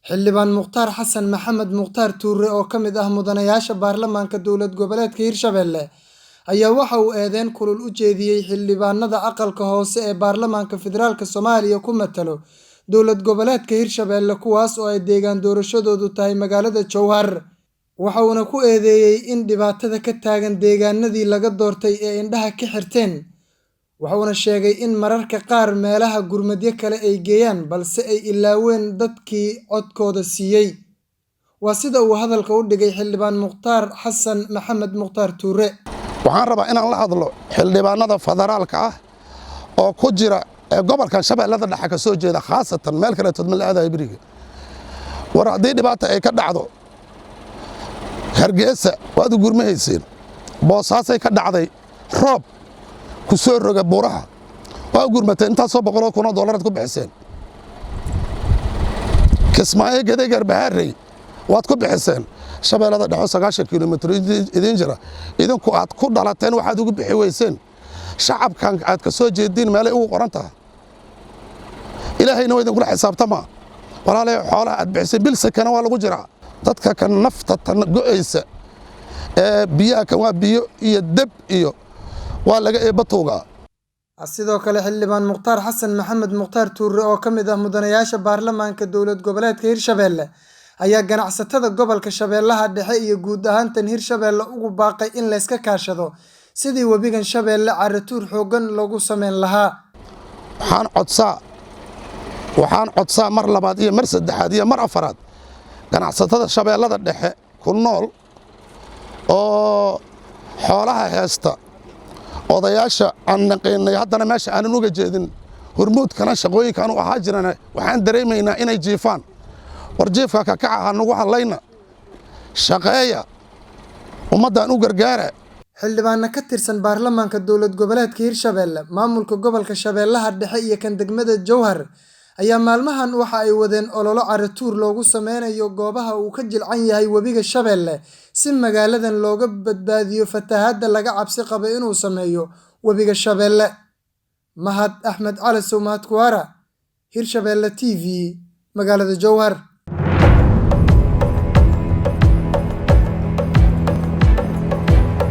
Xildhibaan Mukhtaar Xasan Maxamed Mukhtaar Tuure oo ka mid ah mudanayaasha baarlamaanka dowlad goboleedka Hirshabelle ayaa waxa uu eedeyn kulul u jeediyay xildhibaanada aqalka hoose ee baarlamaanka federaalk Soomaaliya ku matalo dowlad goboleedka Hirshabelle, kuwaas oo ay deegaan doorashadoodu tahay magaalada Jowhar. Waxa uuna ku eedeeyay in dhibaatada ka taagan deegaanadii laga doortay ee indhaha ka xirteen. Waxa uuna sheegay in mararka qaar meelaha gurmadyo kale ay geeyaan balse ay ilaaween dadkii codkooda siiyay. Waa sida uu hadalka u dhigay Xildhibaan Mukhtaar Xasan Maxamed Mukhtaar Tuure. Waxaan rabaa inaan la hadlo xildhibaanada federaalka ah oo ku jira ee gobolkan Shabeellada Dhexe ka soo jeeda, khaasatan meel kaleetood ma la aadayo beriga. War haddii dhibaata ay ka dhacdo Hargeysa, waad u gurmahayseen. Boosaasay ka dhacday, roob ku soo roga buuraha, waa u gurmateen, intaasoo boqoloo kunoo dollaraad ku bixiseen. Kismaayo, Geday, Garbahaarey waad ku bixiseen. Shabeellada Dhexo 90 kilomitir idiin jira, idinku aad ku dhalateen, waxaad ugu bixi weyseen shacabkan aad ka soo jeediin, meelay ugu qoran tahay? Ilaahayna waa idinkula xisaabtama. Walaalay, xoolaha aad bixiseen, bil sakana waa lagu jiraa. Dadka kan nafta tan go'aysa ee biyaha kan waa biyo iyo deb iyo waa laga eebba tuugaa. Sidoo kale Xildhibaan Mukhtaar Xasan Maxamed Mukhtaar Tuure oo ka mid ah mudanayaasha baarlamaanka dowlad goboleedka Hirshabelle ayaa ganacsatada gobolka Shabeellaha Dhexe iyo guud ahaan tan Hirshabelle ugu baaqay in layska kaashado sidii webigan Shabeelle carro-tuur xooggan loogu sameyn lahaa. Waxaan codsaa mar labaad iyo mar saddexaad iyo mar afaraad ganacsatada Shabeellada Dhexe ku nool oo xoolaha heesta, odayaasha aan naqiinay, haddana meesha aanan uga jeedin, hormuudkana shaqooyinkaan u ahaa jirana, waxaan dareemaynaa inay jiifaan. War jiifka kakaca, ha nagu hadlayna, shaqeeya, ummaddan u gargaara. Xildhibaano ka tirsan baarlamaanka dowlad goboleedka Hirshabelle, maamulka gobolka Shabeellaha Dhexe iyo kan degmada Jowhar ayaa maalmahan waxa ay wadeen olole carro-tuur loogu sameynayo goobaha uu ka jilcan yahay webiga Shabeelle si magaaladan looga badbaadiyo fatahaadda laga cabsi qabo inuu sameeyo webiga Shabeelle. Mahad Axmed Cali Sow, Mahad Kuwaara, Hirshabelle TV, magaalada Jowhar.